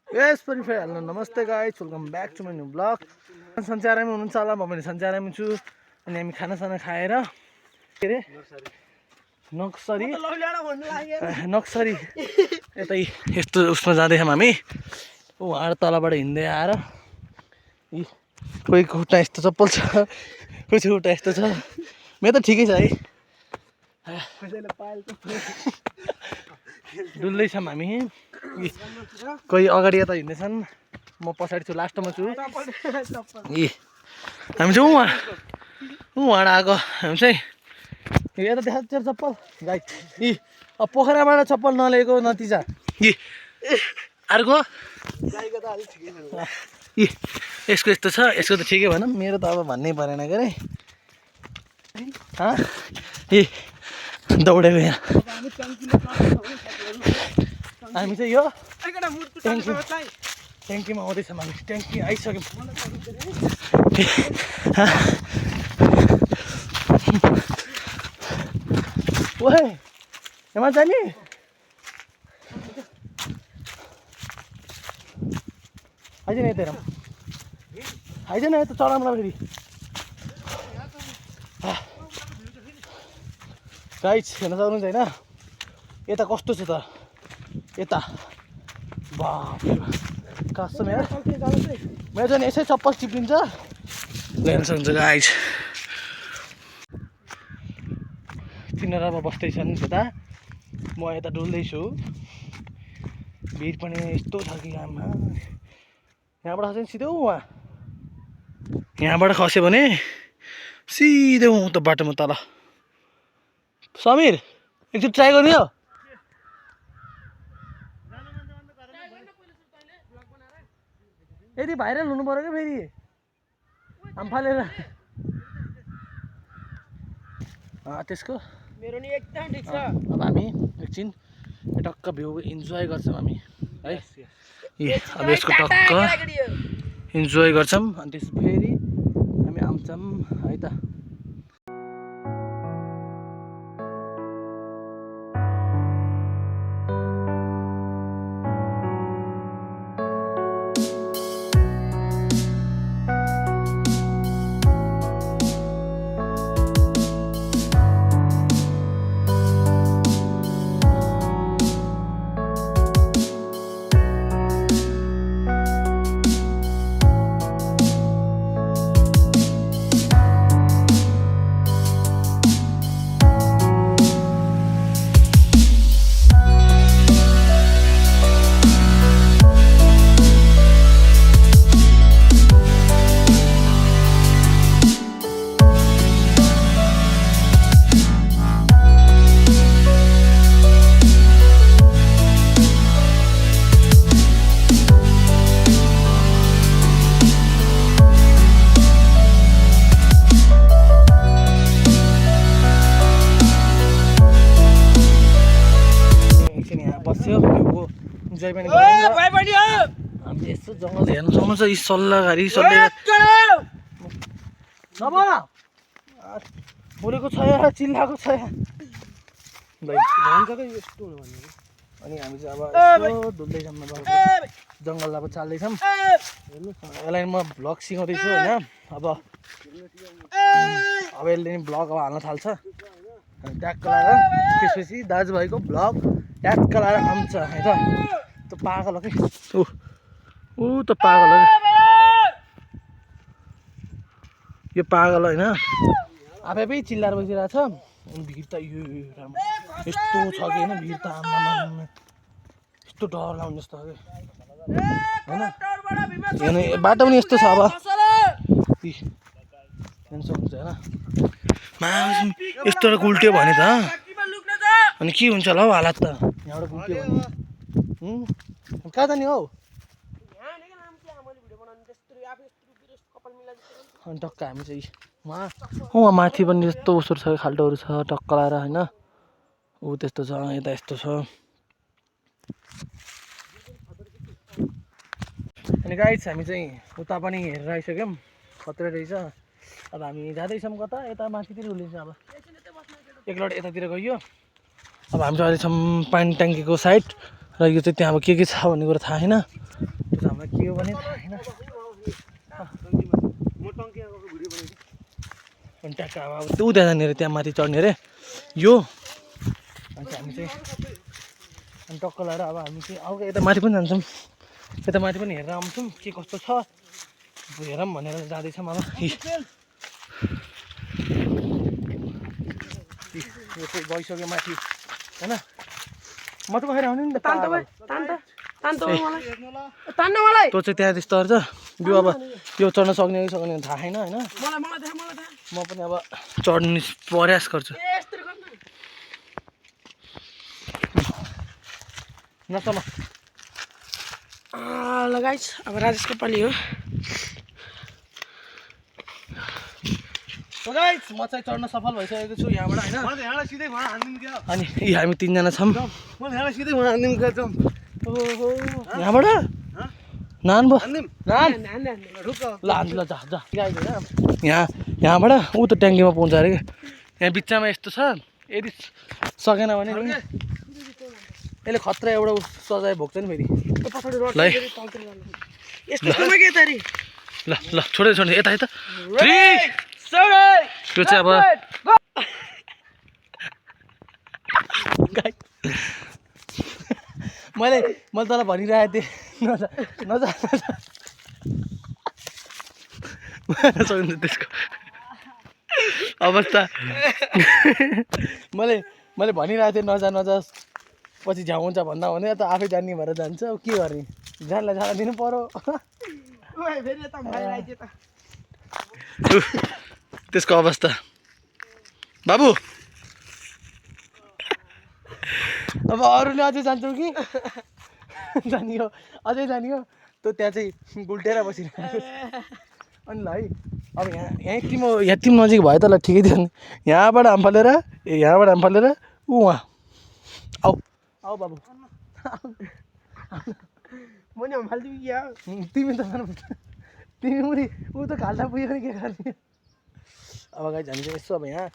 यस पनि फेरि hello namaste guys, welcome back to my new blog. सञ्चारैमा हुनुहुन्छ होला, म पनि सञ्चारैमा छु। अनि हामी खानासाना खाएर के अरे नक्सरी यतै यस्तो उसमा जाँदैछौँ हामी। उहाँहरू तलबाट हिँड्दै आएर कोही खुट्टा यस्तो चप्पल छ, कोही खुट्टा यस्तो छ। मेरो त ठिकै छ है, डुल्दैछौँ हामी। कोही अगाडि यता हिँड्दैछन्, म पछाडि छु, लास्टमा छु। हामी चाहिँ उहाँबाट आएको। हामी चाहिँ यता देखा तेरो चप्पल गाई अब पोखराबाट चप्पल नलिएको नतिजा अर्को यसको यस्तो छ, यसको त ठिकै भनौँ, मेरो त अब भन्नै परेन के अरे। दौडेको यहाँ हामी चाहिँ यो ट्याङ्कीमा आउँदैछौँ हामी। ट्याङ्की आइसक्यौँ। ओहे एमा जाने आइज न यता हेरौँ, आइज न यता चढाउँला फेरि। गाइस हेर्न सक्नुहुन्छ होइन, यता कस्तो छ त, यता बाफ कस्तो मेरो झन् यसै चप्पल चिप्लिन्छ। हेर्न सक्नुहुन्छ गाइस, तिनीहरू अब बस्दैछन् यता, म यता डुल्दैछु। भिड पनि यस्तो छ कि आमा, यहाँबाट खस्यो सिधै उहाँ, यहाँबाट खस्यो भने सिधै ऊ त बाटोमा तल। समीर एकचोटि ट्राई गर्ने हो। यदि भाइरल हुनु पऱ्यो क्या फेरि हाम फालेर त्यसको मेरो नि एकदम ठिक छ। अब हामी एकछिन टक्क भ्यू इन्जोय गर्छौँ हामी है। अब यसको टक्क इन्जोय गर्छौँ अनि त्यस फेरि हामी आउँछौँ है त। हामीले यस्तो जङ्गल हेर्नु सक्नुहुन्छ, यी सल्लाहघारी बोलेको छ यहाँ, चिल्लाएको छ यहाँ। अनि हामी चाहिँ अब यस्तो डुल्दैछौँ, जङ्गल अब चाल्दैछौँ। यसलाई म भ्लग सिकाउँदैछु होइन। अब यसले नि भ्लग अब हाल्न थाल्छ, अनि ट्याक्क लगाएर त्यसपछि दाजुभाइको भ्लग ट्याक्क लगाएर आउँछ है त। त्यो पागल हो कि ऊ त पागल हो, यो पागल होइन, आफै चिल्लाएर बसिरहेको छ। अनि भिड त यो राम्रो यस्तो छ कि होइन, भिड त आमा यस्तो डर लाग्ने जस्तो कि होइन। बाटो पनि यस्तो छ अब हेर्न सक्नुहुन्छ होइन। यस्तो उल्ट्यो भने त अनि के हुन्छ होला हौ हालत त, यहाँबाट उल्ट्यो भने कहाँ जाने हौ। अनि टक्क हामी चाहिँ उहाँ माथि पनि यस्तो उसो छ, खाल्टोहरू छ टक्क लाएर होइन। ऊ त्यस्तो छ, यता यस्तो छ। अनि गाइस हामी चाहिँ उता पनि हेरेर आइसक्यौँ, खत्रै रहेछ। अब हामी जाँदैछौँ कता, यता माथितिर उलिन्छ। अब एकलट यतातिर गयो। अब हामी चाहिँ अहिले छौँ पानी ट्याङ्कीको साइड, र यो चाहिँ त्यहाँ अब के छ भन्ने कुरो थाहा छैन। के हो भने थाहा छैन अनि ट्याक्क अब त्यो उता जाने अरे त्यहाँ माथि चढ्ने अरे यो अनि हामी चाहिँ अनि टक्क लगाएर अब हामी चाहिँ अब यता माथि पनि जान्छौँ यता माथि पनि हेरेर आउँछौँ के कस्तो छ हेरौँ भनेर जाँदैछौँ अब यो चाहिँ गइसक्यो माथि होइन म त बाहिर आउने नि त तँ चाहिँ त्यहाँ त्यस्तो गर्छ यो अब यो चढ्न सक्ने कि सक्ने थाहा छैन होइन म पनि अब चढ्ने प्रयास गर्छु नचल लगाइस अब राजेशको पाली हो म चाहिँ चढ्न सफल भइसकेको छु यहाँबाट होइन अनि यी हामी तिनजना छौँ यहाँबाट नान भयो ल जा जा यहाँबाट ऊ त ट्याङ्कीमा पुग्छ अरे कि यहाँ बिचमा यस्तो छ यदि सकेन भने नि यसले खतरा एउटा सजाय भोग्छ नि फेरि ल ल छोडे छोड्ने यता यता त्यो चाहिँ अब मैले तँलाई भनिरहेको थिएँ नजा नजा नसक्नु त्यसको अवस्था मैले भनिरहेको थिएँ नजा नजा पछि झ्याउ हुन्छ भन्दा भने त आफै जान्ने भएर जान्छ अब के गर्ने जानलाई जान दिनु पर्यो त्यसको अवस्था बाबु अब अरूले अझै जान्छौ कि जाने हो अझै जाने हो तँ त्यहाँ चाहिँ गुल्टेर बसिरहेको अनि ल है अब यहाँ तिमी नजिक भयो त ल ठिकै थियो नि यहाँबाट हाम फालेर यहाँबाट हाम फालेर वहाँ आऊ आऊ बाबु तिमी त तिमी मुनि ऊ त खाल्टा पुग्यो भने के गर्ने अब गाइज हामी चाहिँ यसो अब यहाँ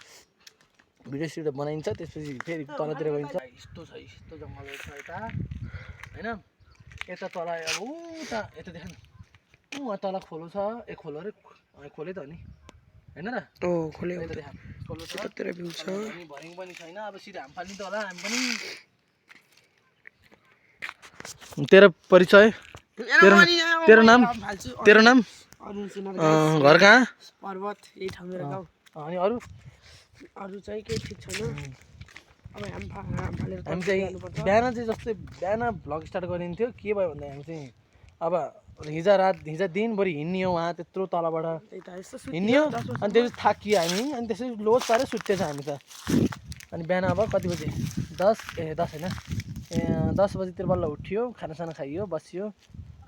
भिडियो सिडियो बनाइन्छ त्यसपछि फेरि तलतिर गइन्छ यस्तो छ यस्तो जङ्गल छ यता होइन यता तल अब उता यता देख न उहाँ तल खोलो छ ए खोलो अरे खोले त नि होइन र खोले यता देख खोलो छ भरिङ पनि छैन अब सिधै हाम फाल्ने त होला हामी पनि तेरो परिचय तेरो नाम घर कहाँ पर्वत यही ठाउँ मेरो गाउँ अनि अरू चाहिँ केही ठिक छैन अब हामी चाहिँ बिहान चाहिँ जस्तै बिहान भ्लग स्टार्ट गरिन्थ्यो के भयो भन्दा हामी चाहिँ अब हिजो दिनभरि हिँड्ने हो उहाँ त्यत्रो तलबाट हिँड्ने हो अनि त्यसपछि थाकियो हामी अनि त्यसपछि लोड पारेर सुत्तेछ हामी त अनि बिहान अब कति बजी 10 होइन 10 बजीतिर बल्ल उठ्यो खानासाना खाइयो बसियो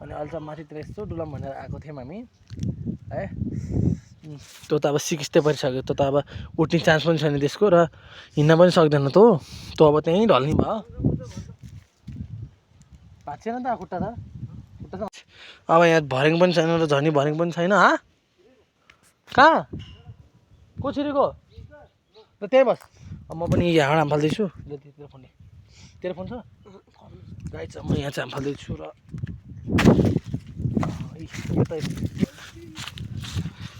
अनि अहिले चाहिँ माथितिर यस्तो डुलम भनेर आएको थियौँ हामी है त्यो त अब सिक्स्दै परिसक्यो त अब उठ्ने चान्स पनि छैन त्यसको र हिँड्न पनि सक्दैन त अब त्यहीँ ढल्ने भयो भाँचेन त खुट्टा त अब यहाँ भरिङ पनि छैन र झर्ने भरिङ पनि छैन कहाँ कोछिरीको र त्यही बस अब म पनि यहाँबाट हाम फाल्दैछु तेरो फोन छ गाई छ म यहाँ चाहिँ हाम फाल्दैछु र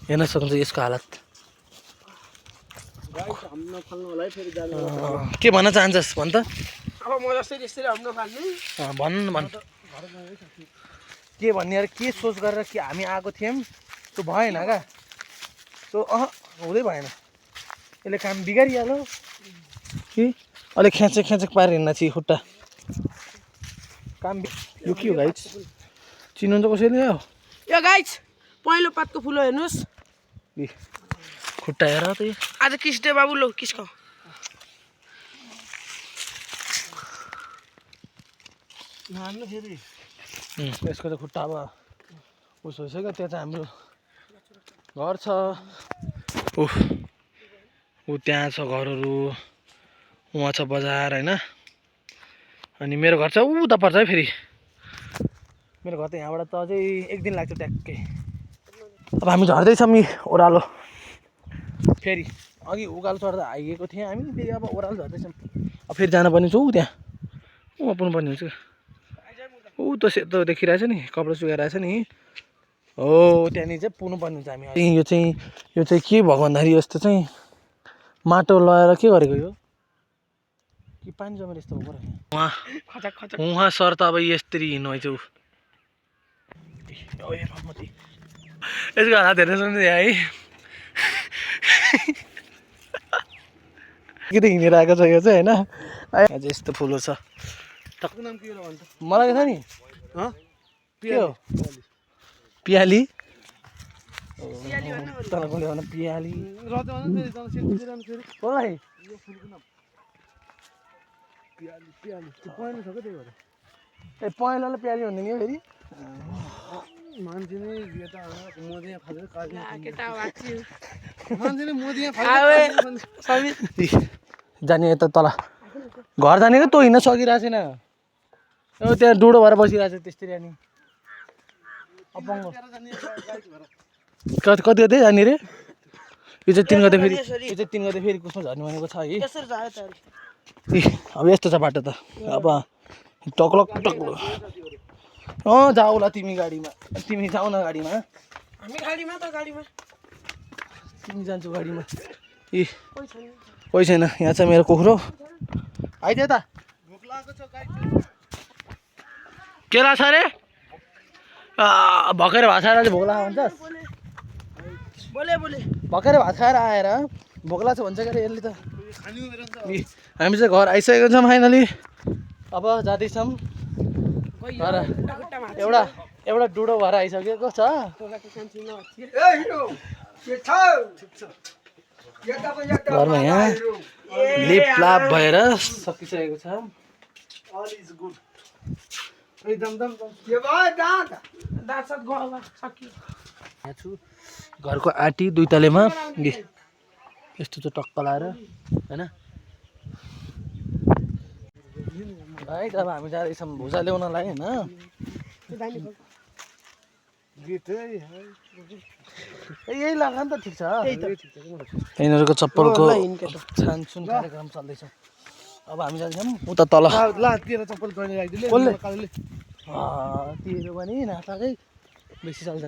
हेर्न सक्नुहुन्छ यसको हालत के भन्न चाहन्छस् भन् त भन् के भन्ने अरे के सोच गरेर कि हामी आएको थियौँ त्यो भएन क्या त्यो हुँदै भएन यसले काम बिगारिहाल्यो कि अलिक ख्याचेक पारेर हिँड्न चाहिँ खुट्टा काम यो के हो गाइज चिन्नुहुन्छ कसैले हो यो गाइज पहिलो पातको फुल हेर्नुहोस् खुट्टा हेर त आज किस्टे बाबु लो किसको यसको त खुट्टा अब उस भइसक्यो त्यहाँ चाहिँ हाम्रो घर छ ऊ त्यहाँ छ घरहरू उहाँ छ बजार होइन अनि मेरो घर चाहिँ उता पर्छ है फेरि मेरो घर त यहाँबाट त अझै एक दिन लाग्छ ट्याक्कै अब हामी झर्दैछौँ नि ओह्रालो फेरि अघि उकालो चढ्दा आइएको थिएँ हामी फेरि अब ओह्रालो झर्दैछौँ अब फेरि जानुपर्ने छ ऊ त्यहाँ ऊ पुग्नुपर्ने हुन्छ ऊ ऊ त सेतो देखिरहेछ नि कपडा सुकाइरहेछ नि हो त्यहाँनिर चाहिँ पुग्नुपर्ने हुन्छ हामी यो चाहिँ के भएको भन्दाखेरि यस्तो चाहिँ माटो लगाएर के गरेको यो कि पानी जमेर यस्तो भएको उहाँ सर त अब यस्तरी हिँड्नु है ऊ यसको हात हेर्नु सुन्नु है कि त हिँडेर आएको छ यो चाहिँ होइन अझ यस्तो फुलो छ मलाई थाहा नि के हो पियाली तलकोले भन पियाली कसलाई ए पहेँलालाई प्याली भन्ने नि हो फेरि मान्छे नै मोदिया फालेर जाने यता तल घर जाने क्या तँ हिँड्न सकिरहेको छैन अब त्यहाँ डुडो भएर बसिरहेको छ त्यस्तरी अनि कति कति जाने रे यो चाहिँ 3 गते फेरि कसमा झर्ने भनेको छ है अब यस्तो छ बाटो त अब टक्लक टक्लक जाउला तिमी गाडीमा तिमी जाऊ न गाडीमा तिमी जान्छु गाडीमा कोही छैन यहाँ छ मेरो कुखुरो आइदियो त के लाग्छ अरे भकेर भात खाएर चाहिँ भोक लाग्यो भन्छस् भकेर भात खाएर आएर भोक लाग्छ भन्छ क्या यसले त हामी चाहिँ घर आइसकेको छौँ फाइनली अब जाँदैछौँ एउटा डुडो भएर आइसकेको छ घरमा यहाँ लिपलाप भएर सकिसकेको छ घरको आँटी 2 तलेमा यस्तो चाहिँ टक्क लाएर होइन है अब हामी जाँदैछौँ भुजा ल्याउनलाई होइन यही लगा नि त ठिक छ यिनीहरूको चप्पलको छानछुन कार्यक्रम चल्दैछ अब हामी जान्छौँ उता तल तिरो पनि नाताकै बेसी चल्छ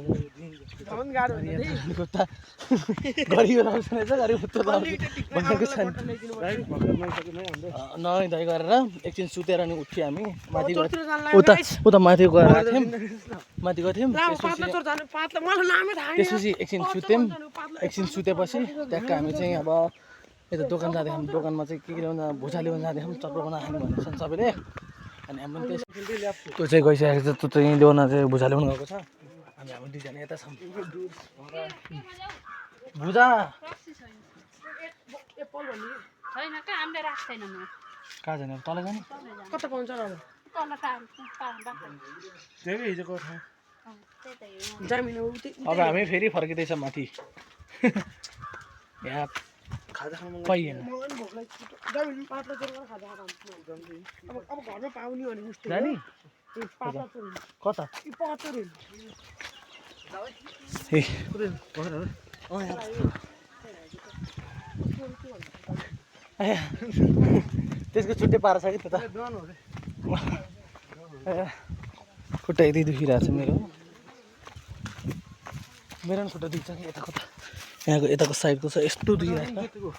नयाँ दाइ गरेर एकछिन सुतेर नि उठ्यो हामी माथि उता माथि गएर थियौँ माथि गएको थियौँ त्यसपछि एकछिन सुतेपछि ट्याक्क हामी चाहिँ अब यता दोकान जाँदैछौँ दोकानमा चाहिँ के ल्याउन भुजा ल्याउन जाँदैछौँ चक्र बनाएर खानु भनेको छन् सबैले अनि हामी पनि त्यो चाहिँ गइसकेको छ त्यो चाहिँ ल्याउन चाहिँ भुजा ल्याउनु गएको छ अनि हामी 2 जना यता छौँ भुजा कहाँ जाने अब तल जाने कता पाउँछ र अब हामी फेरि फर्किँदैछौँ माथि यहाँ खाजा खानु पाइएन कता त्यसको छुट्टै पारेछ कि त्यो त खुट्टा यति दुखिरहेको छ मेरो पनि खुट्टा दुख्छ कि यताको त यहाँको यताको साइडको छ यस्तो दुखिरहेको छ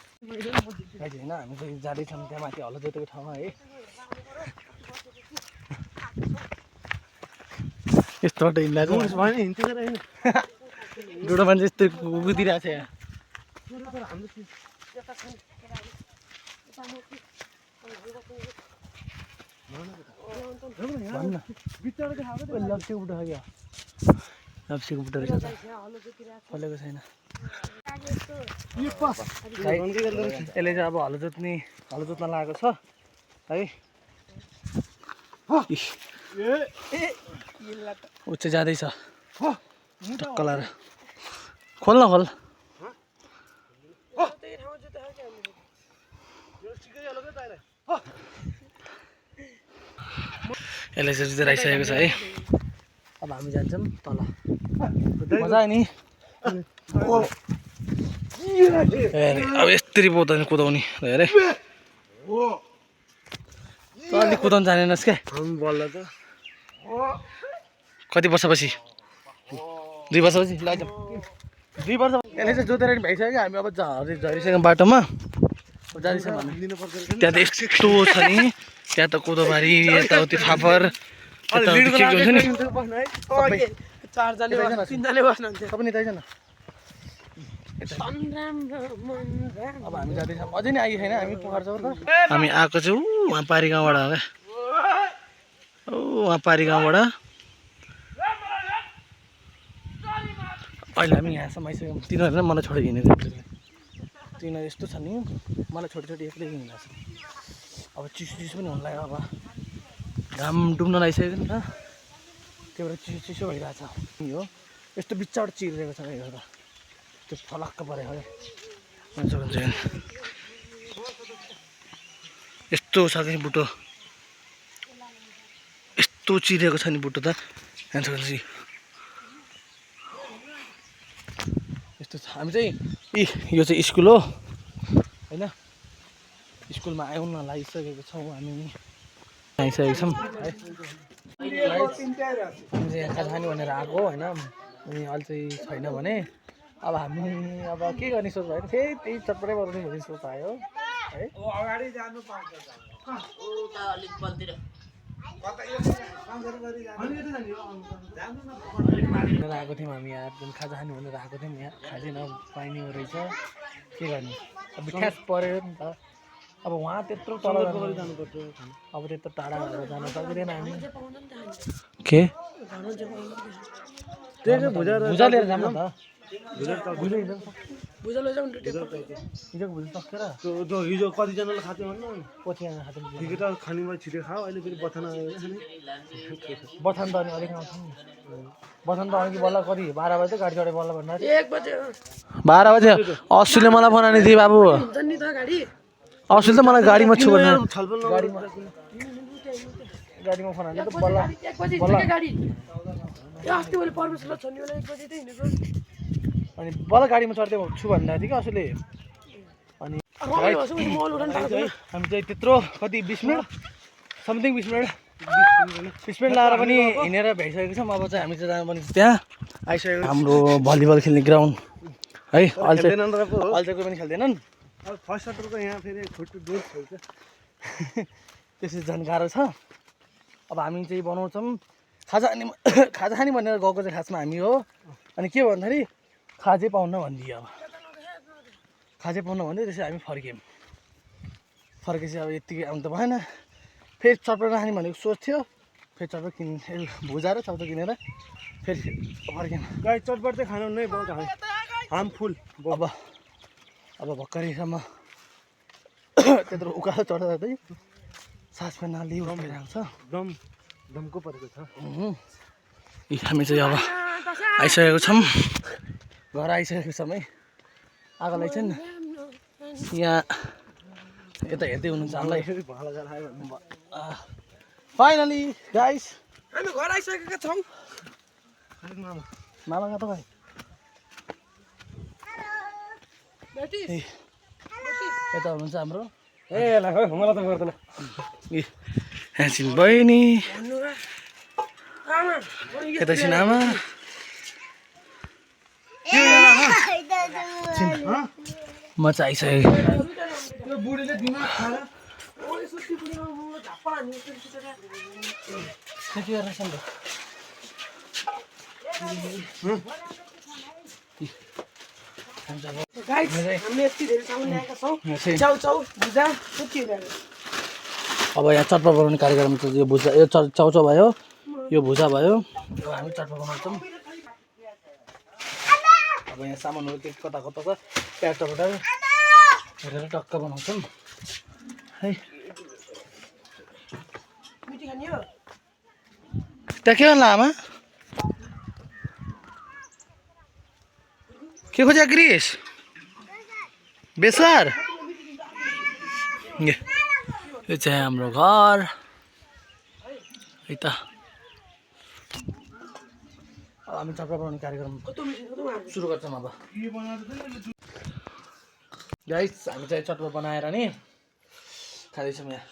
होइन हामी चाहिँ जाँदैछौँ त्यहाँ माथि हलो जोतेको ठाउँमा है यस्तो बाटो हिँड्दा डुडो मान्छे यस्तो कुदिरहेको छ यहाँ लप्सीको बुट्टा रहेछ फलेको छैन यसले चाहिँ अब हलो जोत्न लागेको छ है ऊ चाहिँ जाँदैछ टक्क लाएर खोल न खोल यसले चाहिँ जुत्ता राखिसकेको छ है अब हामी जान्छौँ तल मजा आयो नि अब यस्तरी कुदाउने हेरे अलिक कुदाउनु जानेनस् क्या बल्ल त कति वर्षपछि 2 वर्षपछि लैजाउँ 2 वर्ष यसले चाहिँ जोतेर नि भइसक्यो हामी अब झरिसक्यौँ बाटोमा जाँदैछौँ हामी त्यहाँ त यस्तो छ नि त्यहाँ त कोदोबारी यताउति फापर यताउति के हुन्छ नि चारजनाले तिनजनाले बस्नुहुन्छ सबै नि तैजान अब हामी जाँदैछौँ अझै नि आइयो छैन हामी पोखरा चौर त हामी आएको चाहिँ उहाँ पारी गाउँबाट हो क्या उहाँ पारी गाउँबाट अहिले हामी यहाँसम्म आइसक्यौँ तिनीहरूले मलाई छोडेर हिँडेको तिनीहरू यस्तो छ नि मलाई छोडी छोडी एक्लै हिँड्नु छ अब चिसो चिसो पनि हुन लाग्यो अब घाम डुब्न लागिसक्यो नि त त्यही भएर चिसो चिसो भइरहेछ हो यस्तो बिच्चाबाट चिरिरहेको छ यो त त्यो फलक्क परेको हुन्छ हुन्छ यस्तो छ कि बुटो यस्तो चिरेको छ नि बुटो त हुन्छ यस्तो छ हामी चाहिँ यो चाहिँ स्कुल हो होइन स्कुलमा आउन लागिसकेको छौँ हामी आइसकेको छौँ है हामी चाहिँ यहाँ खाजा खाने भनेर आएको होइन अनि अहिले चाहिँ छैन भने अब हामी अब के गर्ने सोच भयो फेरि त्यही चटपटै बनाउने भन्ने सोच आयो है आएको थियौँ हामी यहाँ एकदम खाजा खाने भनेर आएको थियौँ यहाँ खाजै नपाइने रहेछ के गर्ने अब ठ्यास पऱ्यो नि त अब वहाँ त्यत्रो तल जानुपर्छ अब त्यत्रो टाढा भएर जान सक्दैन हामी के भुजा लिएर जानु त हिजो कतिजनाले खाथ्यो भन्नु पोथियामा खाँदै ठिकै त खानेमा छिटो खाऊ अहिले फेरि बथान बथान त अनि अलिक आउँछ नि बथान त अघि बल्ल कति 12 बजे गाडी चढे बल्ल भन्नु 1 बजे 12 बजे अस्सीले मलाई बनाउने थिए बाबु अस्सी त मलाई गाडीमा छु भने गाडीमा फोन हाल्नु त बल्ल 1 बजे हिँड्छ गाडी अस्ति मैले परमेश्वरलाई छोड्ने बेला 1 बजे त हिँडेको अनि बल्ल गाडीमा चढ्दै छु भन्दा थियो कि असुले अनि हामी चाहिँ त्यत्रो कति 20 मिनट समथिङ 20 मिनट लाएर पनि हिँडेर भइसकेको छौँ अब चाहिँ हामी चाहिँ जानुपर्ने त्यहाँ आइसकेको हाम्रो भलिबल खेल्ने ग्राउन्ड है अहिले चाहिँ कोही पनि खेल्दैनन् अब फर्स्ट सटरको यहाँ फेरि खुट्टु दूर छ त्यसरी झन् गाह्रो छ अब हामी चाहिँ बनाउँछौँ खाजा खाने भनेर गएको चाहिँ खासमा हामी हो अनि के भन्दाखेरि खाजै पाउन भनिदियो अब खाजै पाउन भन्दै त्यसरी हामी फर्केपछि अब यत्तिकै आउनु त भएन फेरि चटपट खाने भनेको सोच थियो फेरि चटपट भुजा र चटपट किनेर फेरि फर्क्यौँ गाई चटपट चाहिँ खानु नै बहुत हार्मफुल अब भर्खरैसम्म त्यत्रो उकालो चढ्दा चाहिँ सास फेर्न लिउ भइरहेको छ दमको परेको छ हामी चाहिँ अब आइसकेको छौँ घर आइसकेको छौँ है आगो लाग्छ नि यहाँ यता हेर्दै हुनुहुन्छ हामीलाई फाइनली गाइस हामी घर आइसकेका छौँ मामा कहाँ त भाइ यता हुनुहुन्छ हाम्रो मलाई त गर्दैन ह्यासिन बहिनी यता छिन् आमा म चाहिँ आइसकेँ हामीले यति धेरै सामान ल्याएका छौँ चाउचाउ भुजा कति ल्याएको अब यहाँ चटपट बनाउने कार्यक्रम चाहिँ यो भुजा यो चाउचाउ भयो यो भुजा भयो अब हामी चटपट बनाउँछौँ अब यहाँ सामानहरू के कता कता छ प्याज टमाटर हेरेर टक्क बनाउँछौँ है मिठी खाने हो त्यहाँ के गर्नु आमा के खोज्या ग्रिस बेसार यो चाहिँ हाम्रो घर है त अब हामी चटपट बनाउने कार्यक्रम सुरु गर्छौँ अब गाइस हामी चाहिँ चटपट बनाएर नि खाँदैछौँ यहाँ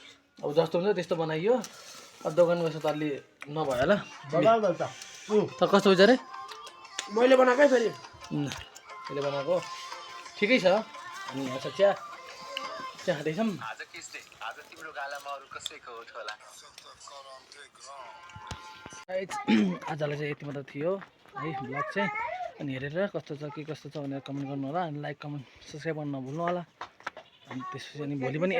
अब जस्तो हुन्छ त्यस्तो बनाइयो अब दोकानमा यसो त अलि नभयो होला बगाल दल्छ त कस्तो हुन्छ अरे मैले बनाएकै फेरि त्यसले बनाएको ठिकै छ अनि यहाँ छ चिया चिया खाँदैछौँ आजलाई चाहिँ यति मात्र थियो है ब्लग चाहिँ अनि हेरेर कस्तो छ के कस्तो छ भनेर कमेन्ट गर्नु होला अनि लाइक कमेन्ट सब्सक्राइब गर्न नभुल्नु होला अनि त्यसपछि अनि भोलि पनि